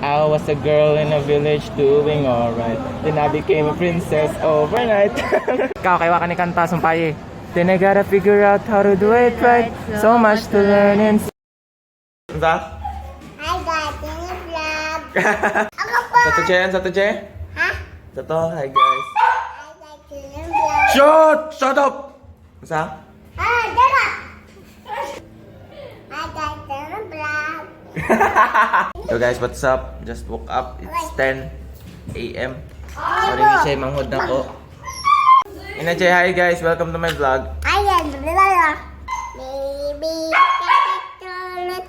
I was a girl in a village doing alright. Then I became a princess overnight. Ikaw, kay waka ni kanta, sumpaye. Then I gotta figure out how to do it right. So much to learn and. Sa? Hi guys, ini vlog. Ako po. Sa to, Chen? Sa to, Che? Ha? Sa to, hi guys. Hi guys, ini vlog. Shut! Shut up! Sa? Ah, dala. Hi guys, ini vlog. Yo guys, what's up? Just woke up. It's 10 a.m. Sorry ni siya, manghod na ko. Ina Jay, hi guys. Welcome to my vlog. Hi guys, vlog. Baby toilet,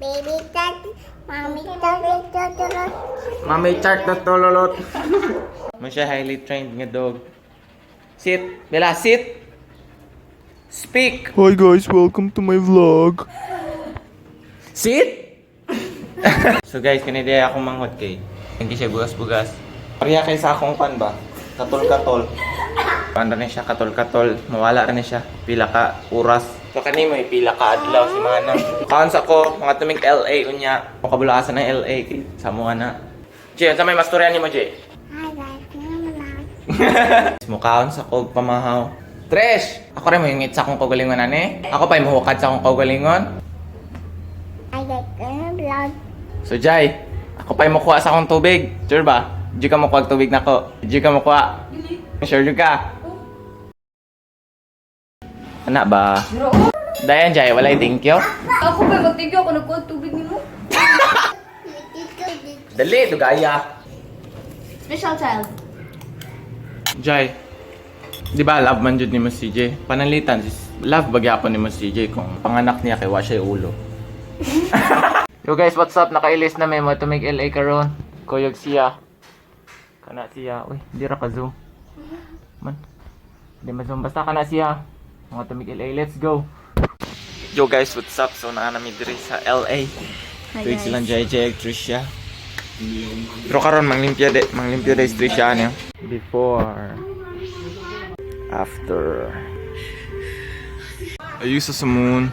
baby toilet, mommy toilet, toilet. Mami chart na tololot. Mo siya highly trained nga dog. Sit. Bella, sit. Speak. Hi guys, welcome to my vlog. Sit. So guys, kanina akong manghod kay. Hindi siya bugas-bugas. Pareha kay sa akong pan ba? Katol-katol. Paano rin siya katol-katol. Mawala rin siya. Pila ka oras. So kani mo pila ka adlaw si Manang. Kaon sa ko mga tumig LA unya. Makabulaasan ng LA kay sa mo na. Jay, unsa may mastorya nimo, Jay? Hi guys, ini vlog. Mukaon sa kog pamahaw. Trish! Ako rin mohingit sa akong kaugalingon ani. Ako pa'y muhukad sa akong kaugalingon. Hi guys, ini vlog. So Jai, ako pa'y mukuha sa akong tubig. Sure ba? Di ka mukuha og tubig nako. Di ka mukuha. Sure jud ka? Ana ba? Dayan Jai, walay thank you. Ako ba, mag-thank you ako nagkuha tubig nimo. Dali, dugaya. Special child. Jai, di ba love man jud nimo si CJ? Pananglitan, sis- love ba gyapon nimo si CJ kung panganak niya kay wa siya ulo. Yo guys, what's up? Nakailis na may mo tumig LA karon. Kuyog siya. Kana siya. Uy, di ra ka zoom. Man. Di ma-zoom basta kana siya. Mga tumig LA, let's go. Yo guys, what's up? So naa nami diri sa LA. Hi Tuig silang Jai Jai Trisha. Pero karon manglimpya de, manglimpya de si Trisha niya. Before, after. Ayusa sa moon.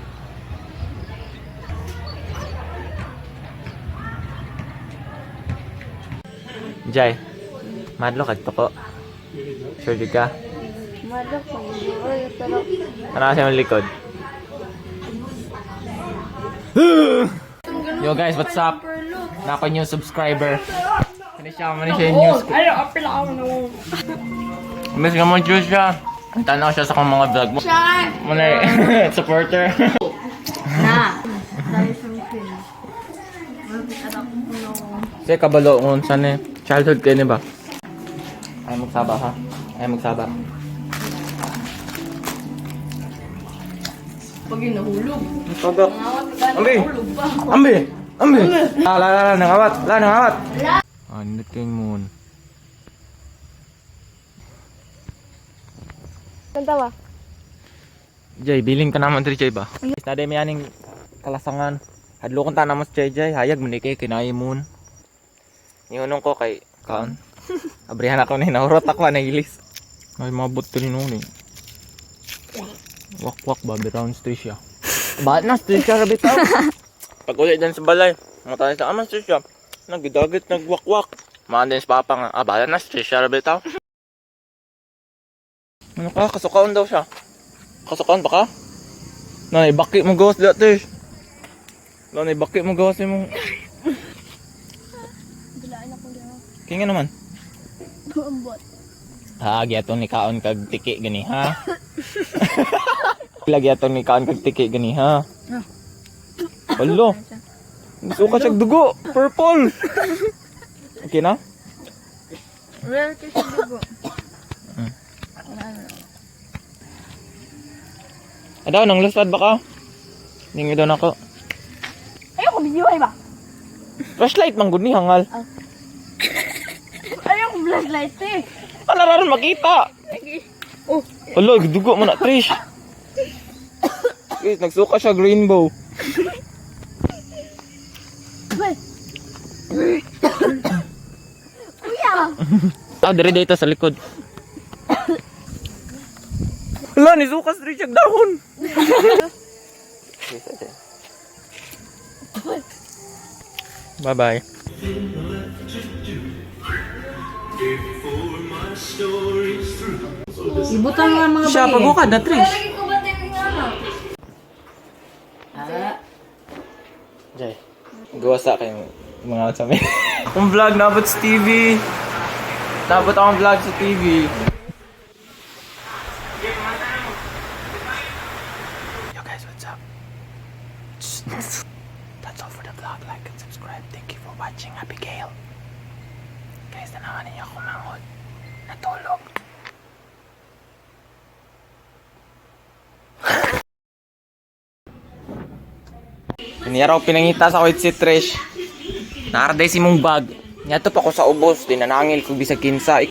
Jai, madlo kag tuko. Sure di ka? Madok ko. Pero Ano kasi ang likod? Yo guys, what's up? Nako new subscriber. Ano siya? Ano siya yung news? Ano, apel ako no. Miss ka mo Diyos siya. Ang tanaw siya sa akong mga vlog mo. Siya! Muna supporter. Na. Dahil sa cream. Anak ko no. Kasi kabalo kung saan eh. Childhood kayo ni ba? Ay magsaba ha. Ay magsaba. Pag yun nahulog. Pagok. Nangawat ka Ambi! nahulog pa. Ambi! Ambi! La la la la nangawat! La nangawat! Ah, nindot kayong moon. Kanta ba? Jay, bilin ka naman diri Jay ba? Naday may aning kalasangan. Hadlo kong tanam mo si Jay Jay, hayag mo ni kay kinay moon. Nihunong ko kay kaon. Abrihan ako ni nahurot ako na ilis. May mabot rin noon eh. Wak wak ba brown Tricia. Ba't na Tricia rabi tao? Pag uli dyan sa balay, mga sa ama Tricia. Nagidagit nagwakwak. Maan din sa papa nga, ah, bahala na Tricia rabi tao. Ano ka? Kasukaon daw siya. Kasukaan ba ka? Nanay, baki mo gawas dito, Tish. Nanay, baki mo gawas mo. Bilaan ako dito. Kaya nga naman. Ambot. Ha, gyatong ni kaon kag tiki gani ha. Lagi atong ni kaon kag tiki gani ha. Alo. Gusto ka siyang dugo. Purple. Okay na? Rare kasi dugo. Adaw, nang lusad ba ka? Ningi daw nako. Ayoko video ay ba? Flashlight man gud ni hangal. Ayoko flashlight eh. Wala ra ron makita. Oh. Alo, dugo mo na, Trish. Guys, nagsuka siya rainbow. Kuya! Ah, dire dito sa likod. Hala, nisuka si Trish ang dahon. Bye-bye. Ibutang nga mga Siya, pagukad na, Trish. Lagi ko ba tayo nga ano? Jay, gawa sa akin mga sa amin. Akong vlog, nabot sa TV. Nabot akong vlog sa TV. Yo guys, what's up? That's all for the vlog. Like and subscribe. Thank you for watching. Abigail. Guys, tanawan ninyo ako manghod. Natulog. Niyaraw pinangita sa kuwit si Trish. Nakarday si mong bag. Niyato pa ko sa ubos, dinanangil ko bisag kinsa.